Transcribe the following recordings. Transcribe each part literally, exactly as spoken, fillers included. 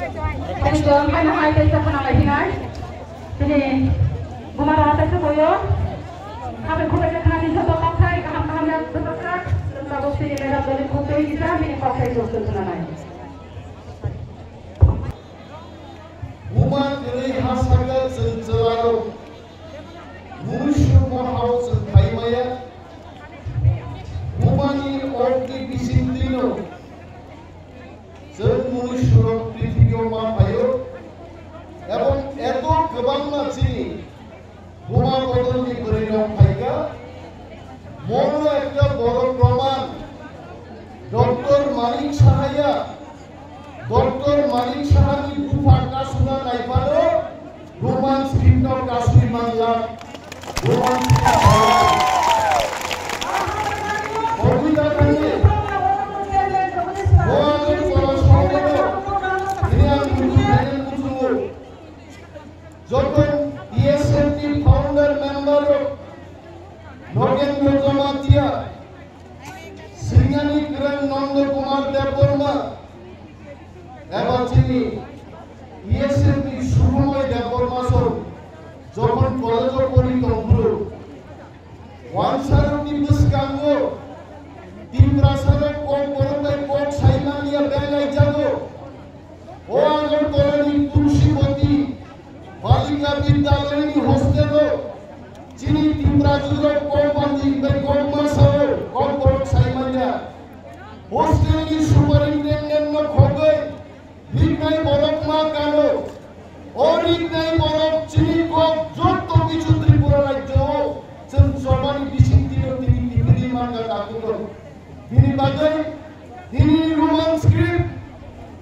Tini chwng haino hai tei sa khna lai hinai. Tini buma rok tei sa boyo. Habai khubai khe khna ni joto kok thai kaham kaham ya joto krak. Chwng tabuk tini mera doli khuk tei kisa bini kok thai chwng chwng khna nai. Buma kwrwi ha saka chwng chwlarok mungwi sukma hao chwng khai maya. Bumani okni bising twino chwng mungwi surok prithibio ma phaio. Ebong eto kwbangma chini Buma bodolni bwrwi rok phaikha. Mono ekta boro proman. Doctor Manik Sahaya, Doctor Manik Sahani bupha kasuna naiphano Roman script no kasui manla. Roman script. Kobita thani. Bo agoni kola songno. Ini ang butuh, ini ang butuh. Jokhon T S F ni founder member Nogendra Jamatia, Singhani Kiran Nanda Kumar Debbarma, eba chini T S F ni Subhamoy Debbarma song jokhon college o pori tongphuru, wansarokni bwskango Tiprasarok kok borok bai kok saimaniya belai jago. O Agartala ni Tulsibati Balika Vidyalaya ni hostel o chini Tiprajwk rok kok bandi bai kok masao kok borok saimanya. Hostel ni superintendent no khogwi riknai borok ma kano. O riknai borok chini kok jotto kichu Tripura rajyo o chwng chobani bising tino tini tibidi manga dakhugo. Bini bagwi tini Roman script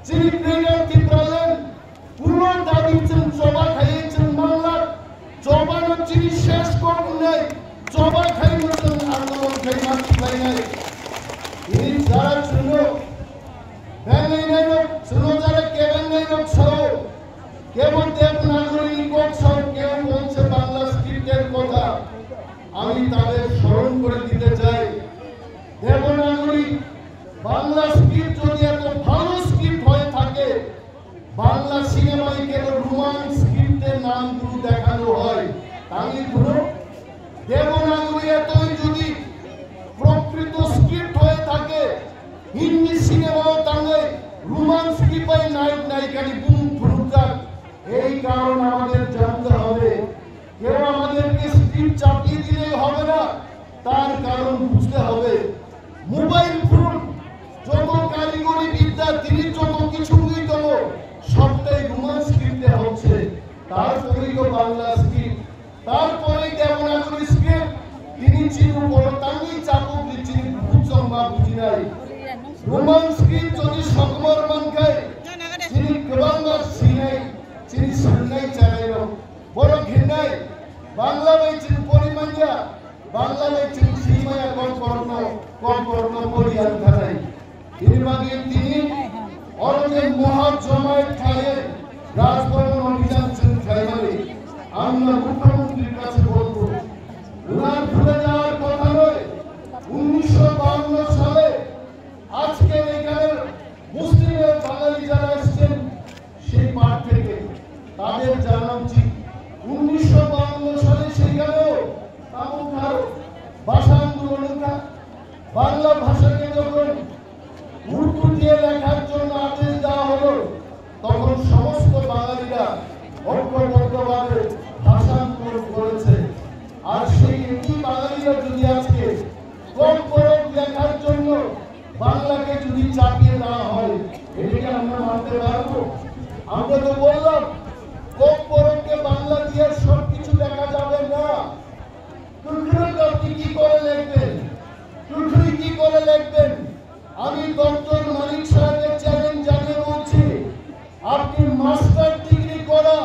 chini Greater Tipraland puno dabi chwng choba khaiwi chwng manglak. Chobano chini ses kok wngnai, choba khaino chwng andolon khai ma khlainai. Tini jara chwngno Bengainairok, chwngno jara kebennairok sao, kebo Devanagari ni kok sao, kebo bonse Bangla script er kotha. আমি তাদের স্মরণ করে দিতে চাই, দেবনাগরী বাংলা স্ক্রিপ্ট যদি এত ভালো স্ক্রিপ্ট হয়ে থাকে, বাংলা সিনেমায় কেন রোমান স্ক্রিপ্টের নামগুলো দেখানো হয়? তামিল গুলো দেবনাগরী এতই যদি প্রকৃত স্ক্রিপ্ট হয়ে থাকে, হিন্দি সিনেমাও তাহলে রোমান স্ক্রিপ্ট নায়ক নায়িকারই বুম ফুরুক যাক। এই কারণ আমাদের জানতে হবে। কেউ আমাদেরকে স্ক্রিপ্ট চাপিয়ে দিলেই হবে না, তার কারণ বুঝতে হবে। মোবাইল ফোন, যত কারিগরি বিদ্যা, তিনি যত কিছু উন্নততম, সবটাই রোমান স্ক্রিপ্টে হচ্ছে। তারপরেই তো বাংলা স্ক্রিপ্ট, তারপরেই Devanagari script. Tini chini borok tangwi chapuk di chini bukhuk chongma bujinai. Roman script jodi sokmor mankhai, chini kwbangma sinai, chini swrwngnai chanairok. Borok hinai, Bangla bai chini pori manya, Bangla bai chini si manya kok borokno, kok borokno pori ang thanai. Bini bagwi tini oro je Moha Jamaat khlaiwi Raj Bhavan Abhijan chwng khlaimani ang na Mukhyamantri kache bolbo. Unar bhule jawar kotha noi. উনিশশো বাহান্ন সালে আজকের এখানে মুসলিমের বাঙালি যারা এসছেন সেই পাঠ থেকে তাদের জানা উচিত উনিশশো বাহান্ন সালে সেখানেও তামুক ভাষা আন্দোলনটা বাংলা ভাষাকে যখন উর্দু দিয়ে লেখার জন্য আদেশ দেওয়া হলো, তখন সমস্ত বাঙালিরা ঐক্যবদ্ধভাবে ভাষা আন্দোলন করেছে। আর সেই একই বাঙালিরা যদি আজকে কম পরক লেখার জন্য বাংলাকে যদি চাপিয়ে দেওয়া হয়, এটা কি আমরা মানতে পারবো? আমরা তো বললাম, কম পরককে বাংলা দিয়ে সবকিছু লেখা যাবে না। টুকরোকে আপনি কি করে লিখবেন? টুকরি কি করে লিখবেন? আমি ডক্টর মানিক সাহেবকে চ্যালেঞ্জ জানিয়ে বলছি, আপনি মাস্টার ডিগ্রি করা,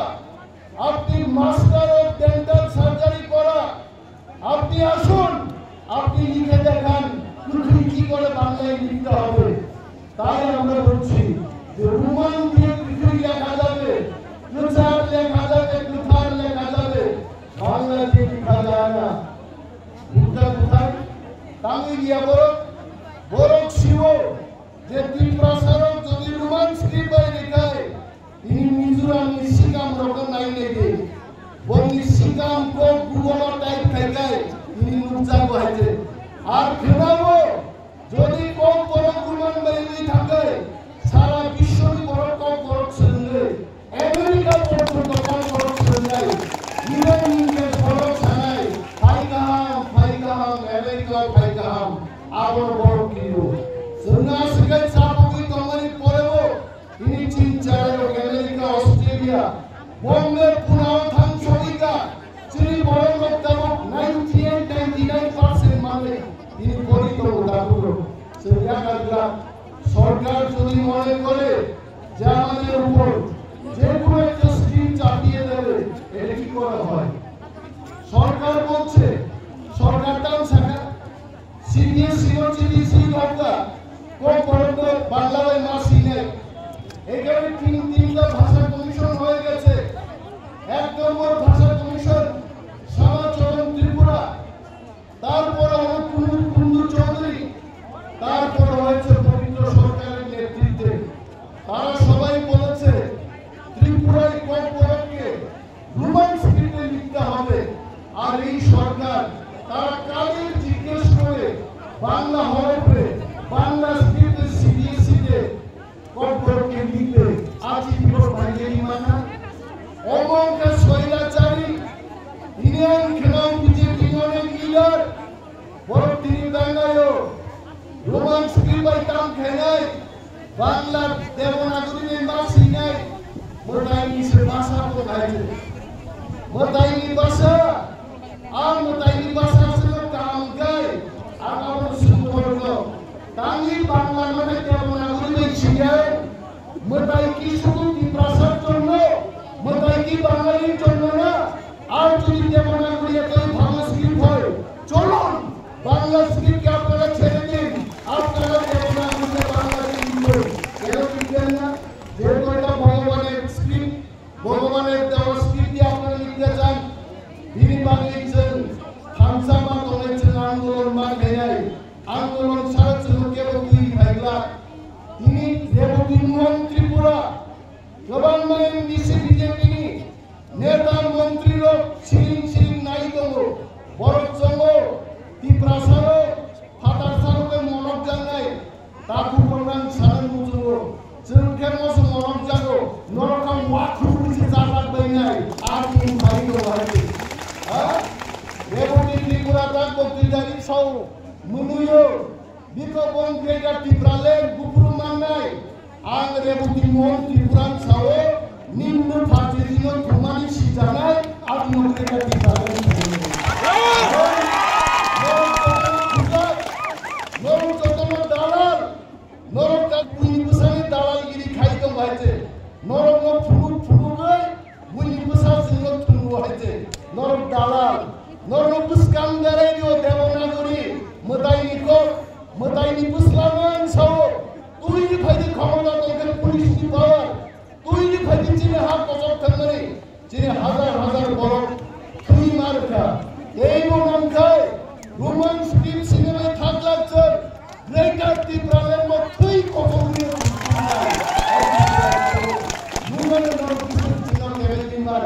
আপনি মাস্টার অফ ডেন্টাল সার্জারি করা, আপনি আসুন, আপনি লিখে দেখান, টুকরি কি করে বাংলায় লিখতে হবে। তাই আমরা বলছি যে রোমান দিয়ে পৃথিবী লেখা যাবে, কুথার লেখা যাবে, কুথার লেখা যাবে, বাংলা দিয়ে লেখা যায় না। বুঝতে কোথায়? তামিল গিয়া বড়, বড় শিব, যে তিপ্রাসারক যদি রোমান স্ক্রিপ্ট বাইরে খায়, Ar khwnao jodi Kokborok Roman bai wngwi thangkhe, sara biswni borok Kokborok swrwngwi America porjonto Kokborok swrwngnai. Iran English borok sanai, phai kaham, phai kaham, America phai kaham, abo borok kiriyo. Chwngno aswk khe chapogwi tongmani porebo, tini chini chwrairok America, Australia, Bombay, Pune o thang sogwi kha. Chini borok rok tabuk ninety eight, ninety nine percent manwi tini pori tongo tabuk rok. Chwng yakar glak, sorkar jodi mone kore je amader upor je kono ekta scheme chapiye debe, eta ki kora hoy? Sorkar bolche, sorkar tamo sakha, CBSE ও CBSE হোক, কোন পর্যন্ত বাংলা ভাই মাসি নেই। এখানে তিন তিনটা ভাষা কমিশন হয়ে গেছে। এক নম্বর ভাষা কমিশন শ্যামাচরণ ত্রিপুরা, তারপরে হলো কুমুদ কুন্ডু চৌধুরী, তারপরে হয়েছে পবিত্র সরকারের নেতৃত্বে। তারা সবাই বলেছে ত্রিপুরায় ককবরককে রোমান স্ক্রিপ্টে লিখতে হবে। আর এই সরকার তারা কাদের জিজ্ঞেস করে বাংলা হরফে, বাংলা স্ক্রিপ্টে সিবিএসই তে ককবরককে লিখবে? আজ কি দিবস ভাঙিয়ে মাথা? অমংকে স্বৈরাচারী ইন্ডিয়ান খেলাও বিজেপি অনেক leader Borok tini Bangalore, Roman script bai tang khainai, Bangla Devanagari bai ma sinai, mwtaini se basa bo khai se. Mwtaini basa, a mwtaini basa se no kaham khai, a abo sumborno. Tangwi Bangla mane Devanagari bai sinai, mwtai ki sudu Tiprasa chonno, mwtai ki Bangali chonno na, আর যদি দেবনাগরী এতই ভালো স্ক্রিপ্ট হয়, চলুন, বাংলা স্ক্রিপ্টকে আপনারা ছেড়ে দিন, আপনারা দেবনাগরীতে বাংলা লিখুন। কেন লিখবেন না? যেহেতু এটা ভগবানের স্ক্রিপ্ট, ভগবানের দেওয়া স্ক্রিপ্ট দিয়ে আপনারা লিখতে চান, bini bagwi chwng thansa ma tongnai, chwng andolon ma khainai, andolon sara chwng kebo twi phaikla. Tini Reboti Mohan Tripura, kwbangma M D C B J P ni neta montri rok siring siring nai tongo. Borok chongo Tiprasa rok phatar salo bai monok jangnai. Takhuk rok nang sana muchungo. Chwng khe moso monok jago. Norok kha wakhu bisi chajak bai nai. Ar tini bai tongo hai. Ha? Reboti Tripura tak bok twi jani sao. Munuyo. Biko bong Greater Tipraland gupuru mangnai. Ang Reboti Mohan Tripuran sao, nimno pharjirino thumani sijanai, ang no Greater Tipraland sao. Nong jotono dalal, norok tak bini bwsani dalalgiri khai tong hai se. Norok no phunuk phunugwi, Buini bwsa chwngno thwngwi hai se, norok dalal, norok bwskang berai dio Devanagari, mwtaini kok, mwtaini bwsla no ang sao, twi ni phaidi khomota tongkhe police ni power, twi ni phaidi chini ha kochok thangmani, chini hazar hazar borok thwi ma rwkha. Teibo nangkhai, Roman script sinimai thaklak chwng, Greater Tipraland bo twi kotor ni. Nungmano norok kisuk chwngno kebel kimar.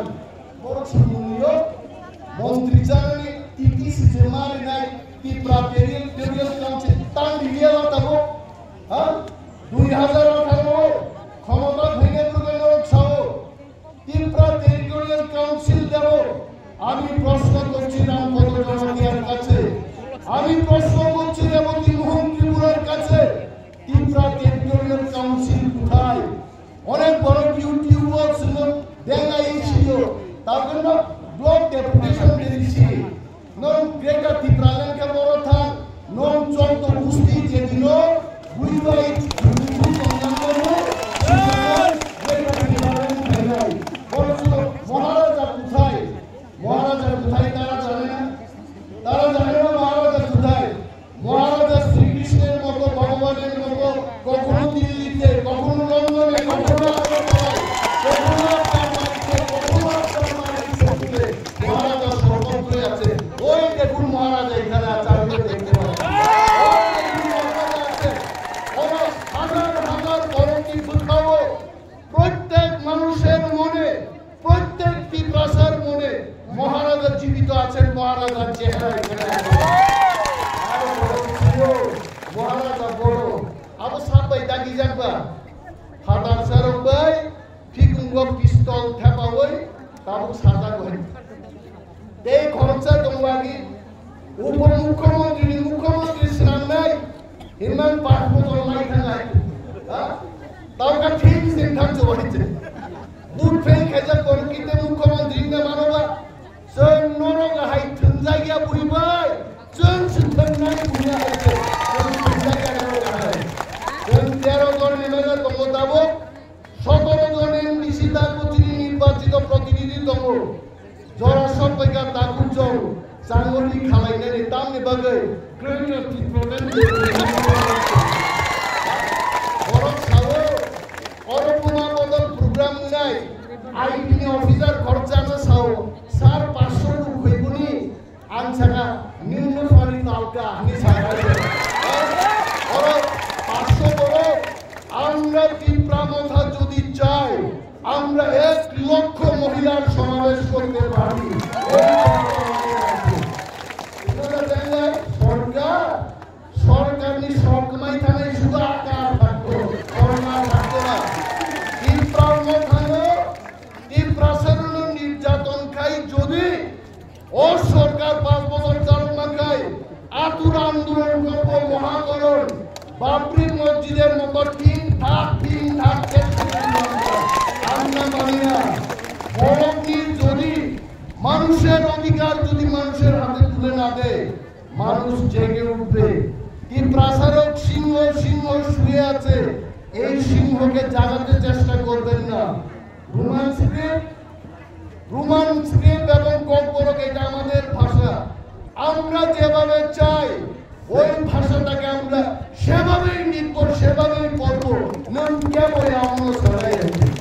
Borok sumungyo montri chanani T T C je marinai Tipra Territorial Council tang liya la tabo. Ha? Dui hazar atharo khomota bhenge purbe norok sao. Tipra Territorial Council দেব। আমি প্রশ্ন করছি রামপদ জমাতিয়ার কাছে, আমি প্রশ্ন করছি রেবতী মোহন ত্রিপুরার কাছে, ত্রিপুরা টেরিটোরিয়াল কাউন্সিল কোথায়? অনেক বড় ইউটিউবার ছিল, বেঙ্গাই ছিল, তার জন্য ব্লক ডেপুটেশন দিয়েছি। Nong Greater Tipraland khe boro thang, nong chonto gusti je dino, bui bai, bui tongnang mano, Greater Tipraland khainai. Boro chwng Maharaja kuthai, Maharaja kuthai tara jane na? Tara jane na Maharaja kuthai? মহারাজা শ্রীকৃষ্ণের মতো, ভগবানের মতো কখনো দিল্লিতে, কখনো লন্ডনে, কখনো আগরতলায়, কখনো আপনার বাড়িতে, কখনো আপনার মায়ের সঙ্গে মহারাজা সর্বত্রই আছে। ওই দেখুন মহারাজা এখানে আছে, আপনি দেখতে পাচ্ছেন। ওই দেখুন মহারাজা আছে। ওরা হাজার হাজার বড় কি কোথাও প্রত্যেক মানুষের মনে, প্রত্যেক তিপ্রাসার মনে মহারাজা জীবিত আছেন, মহারাজার চেহারা এখানে আছে। Rijak ba, phatar sarok bai, phikungo pistol thepawi, tabuk sajak bai. Tei khoroksa tongwagi, upomukhyamantri ni mukhyamantri swnamnai, himang passport lai thangai. Ha? Tawkha thik sing thang chwai te. Booth fail khaijak kono kite mukhyamantri na manoba. Chwng norok hai thwngjak ya bui bai. Chwng se thwngnai bui ya hai se. Chwng thwngjak ya norok hai. Chwng tero jon M L A tongo tabuk. Sotoro jon M D C tabuk chini nirbachito protinidhi tongo. Jora sottoika takhuk chwng changoli khalainani tamni bagwi. Greater Tipraland. Borok sao, oro buma bodol program wngnai. I P ni officer khoroksa no sao, sir, paanch sho ruk hoiboni, ang saka, nino phani talka, hwnwi saka se. Oro paanch sho borok, আমরা ত্রিপুরা মথা যদি চাই, আমরা এক লক্ষ মহিলার সমাবেশ করতে পারি। এই কথা আমি রাখি। Ipura Tenglai sorkar, sorkarni sokmai thanai suda akar thakto, sorkar thakto na. Tipra Mothano, Tiprasarno nirjaton khai jodi o sorkar panch bochor chalok mankhai, atur andolon korbo, mohakoron, babri mosjidor moto tin thak, tin thak, ten thak, আমরা মানি না। বরং কি যদি মানুষের অধিকার যদি মানুষের হাতে তুলে না দেয়, মানুষ জেগে উঠবে। তিপ্রাসারক সিংহ, সিংহ শুয়ে আছে, এই সিংহকে জাগাতে চেষ্টা করবেন না। রোমান স্ক্রিপ্ট, রোমান স্ক্রিপ্ট এবং ককবরক এটা আমাদের ভাষা। আমরা যেভাবে চাই, ওই ভাষাটাকে আমরা সেভাবেই লিখব, সেভাবেই পড়ব। নাম কে বলে আমরা সবাই আছি।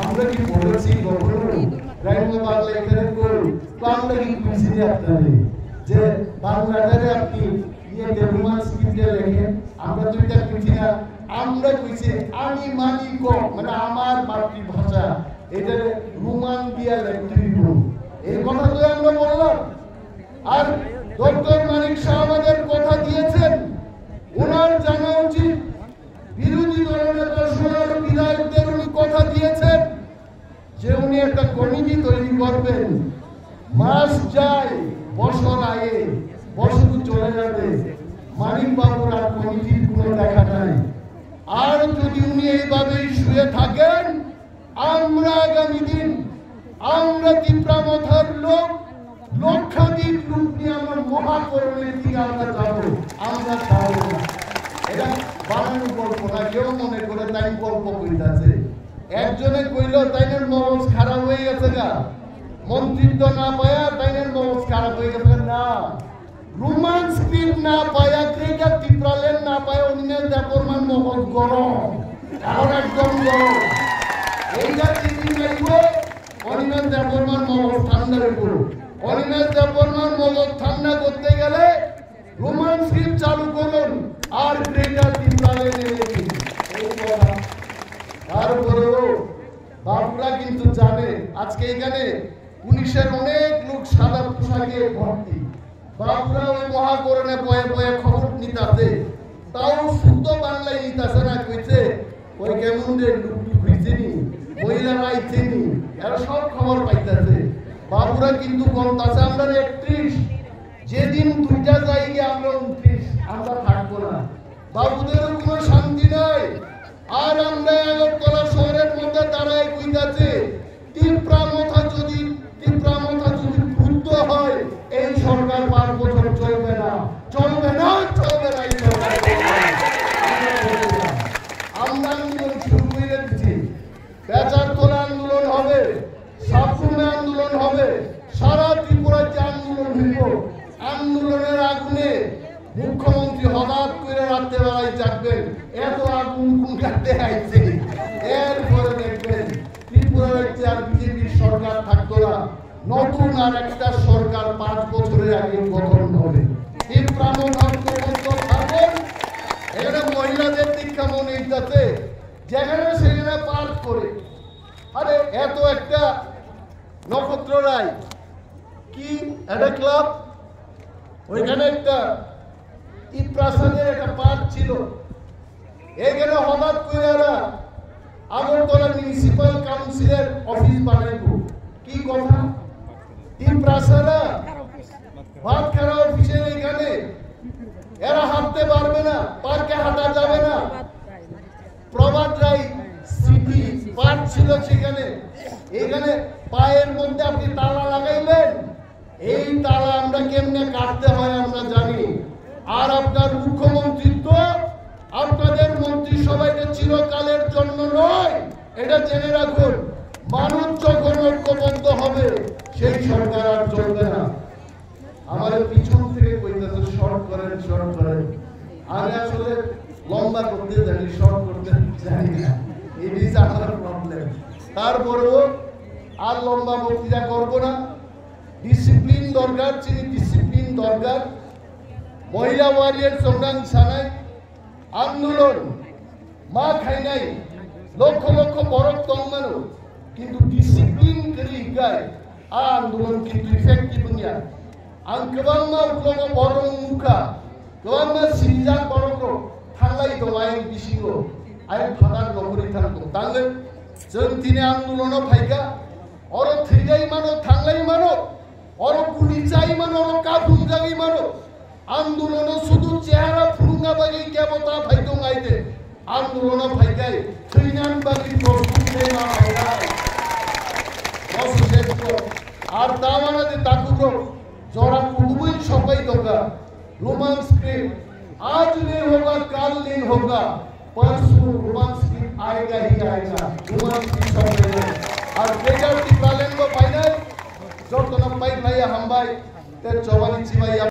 আমরা কি বলেছি কখনো রাইমা বাংলা এখানে কই? তো আমরা কি বুঝিনি আপনাদের যে বাংলাটারে আপনি ইয়েতে রোমান স্ক্রিপ্টে লেখেন? আমরা তো এটা বুঝি না। আমরা বুঝি আমি মানি ক, মানে আমার মাতৃভাষা, এটা রোমান দিয়া লেখতে দিব। এই কথা তো আমরা বললাম। আর ডক্টর মানিক শাহ আমাদের কথা দিয়েছেন, ওনার জানা উচিত বিরোধী দলনেতা সোনার বিধায়কদের উনি কথা দিয়েছেন যে উনি একটা কমিটি তৈরি করবেন। মাস যায়, বছর আয়ে, বছর চলে যাবে, মানিক বাবুর আর কমিটির কোনো দেখা নাই। আর যদি উনি এইভাবেই শুয়ে থাকেন, আমরা আগামী দিন, আমরা তিপ্রা মথার লোক, লক্ষাধিক লোক নিয়ে আমরা মহাকরণের দিকে আমরা যাব। আমরা যাব না। এটা বানানো গল্প না, কেউ মনে করে তাই গল্প কইতাছে। একজনে কইল, তাইনের মগজ খারাপ হয়ে গেছে গা, মন্ত্রিত্ব না পায়া তাইনের মগজ খারাপ হয়ে গেছে। না, রোমান স্ক্রিপ্ট না পায়া, গ্রেটার ত্রিপুরাল্যান্ড না পায়া, অনিমেষ দেববর্মার মগজ গরম, এখন একদম গরম। এইটা চিঠি চাইব, অনিমেষ দেববর্মার মগজ ঠান্ডা হইব। অনিমেষ দেববর্মার মগজ ঠান্ডা করতে গেলে রোমান স্ক্রিপ্ট চালু করুন, আর গ্রেটার ত্রিপুরাল্যান্ড এনে দিন। এই কথা। তারপরেও বাবুরা কিন্তু জানে, আজকে এখানে পুলিশের অনেক লোক সাদা পোশাকে ভর্তি। বাবুরা ওই মহাকরণে বয়ে বয়ে খবর নিতাছে, তাও শুদ্ধ বাংলায় নিতাছে না, কইছে, "ওই কেমন রে, লুকটুক হইছে নি, মহিলারা আইছে নি?" এরা সব খবর পাইতাছে। বাবুরা কিন্তু বলতাছে, "আমরা একত্রিশ, যেদিন দুইটা যাই গিয়ে আমরা ঊনত্রিশ, আমরা থাকবো না।" বাবুদেরও কোনো শান্তি নাই। আর আমরা আগরতলা শহরের মধ্যে দাঁড়ায় কইতাছে, তিপ্রা মথা যদি, তিপ্রা মথা যদি ক্রুদ্ধ হয়, এই সরকার পাঁচ বছর চলবে না, চলবে না, চলবে না এই সরকার। আমরা আন্দোলন শুরু করে দিচ্ছি। বেচার তোলা আন্দোলন হবে, সাবরুমে আন্দোলন হবে, সারা ত্রিপুরাতে আন্দোলন হইব। আন্দোলনের আগুনে মুখ্যমন্ত্রী হঠাৎ করে রাত্রেবেলায় জাগবেন, এত আগুন কোন কাটতে আইছে। এরপরে দেখবেন ত্রিপুরা রাজ্যে আর বিজেপির সরকার থাকতো না, নতুন আর একটা সরকার পাঁচ বছরের আগে গঠন হবে। ত্রিপুরা মহাসংঘ থাকবেন, এখানে মহিলাদের দীক্ষা মনে হইতেছে, যেখানে সেখানে পার্ক করে। আরে, এত একটা নক্ষত্র রায়, কি একটা ক্লাব, ওইখানে একটা তিপ্রাসাদের একটা পার্ক ছিল, এখানে হঠাৎ করে এরা আগরতলা মিউনিসিপ্যাল কাউন্সিলের অফিস বানাইবো। কি কথা? তিপ্রাসারা ভাত খাওয়া অফিসের এখানে এরা হাঁটতে পারবে না, পার্কে হাঁটা যাবে না। প্রভাত রায় স্মৃতি পার্ক ছিল সেখানে, এখানে পায়ের মধ্যে আপনি তালা লাগাইলেন। এই তালা আমরা কেমনে কাটতে হয় আমরা জানি। আর আপনার মুখ্যমন্ত্রী তো আপনাদের মন্ত্রিসভা এটা চিরকালের জন্য নয়, এটা জেনে রাখুন। মানুষ যখন ঐক্যবদ্ধ হবে, সেই সরকার আর চলবে না। আমাদের পিছন থেকে কইতেছে, "শর্ট করেন, শর্ট করেন।" আমি আসলে লম্বা করতে জানি, শর্ট করতে জানি না। It is আমার প্রবলেম। তারপরেও আর লম্বা বক্তৃতা করব না। ডিসিপ্লিন দরকার, চিনি ডিসিপ্লিন দরকার। মহিলা ওয়ারিয়র সংগ্রাম সানাই আন্দোলন, ma khainai, lokho lokho borok tongmano, kintu discipline kwrwi hinkhe a andolon kintu effective wngya. Ang kwbangma uklogo borok wngkha, kwbangma sinijak borok rok thanglai tongo ayang bisingo, ayang phatar nokori thang tong tangwi. Chwng tini andolono phaikha, oro thwilai mano, thanglai mano, oro guli chai mano, oro kaphungjagwi mano. Andolono sudu chehara phunukna bagwi kebo ta phai tong aide. Andolono phaikai thwinan bagwi prostut khe ma phainai. Moso sekto. Ar tawana de takukrok jora kubui sokai tongkha. Roman script. Aaj nahi hoga, kal nahi hoga. Parsu Roman script aayega hi aayega. Roman script sokai. Ar Greater Tipraland bo phainai. Jotono pai phlaiya hambai. Te chobani chibai ya.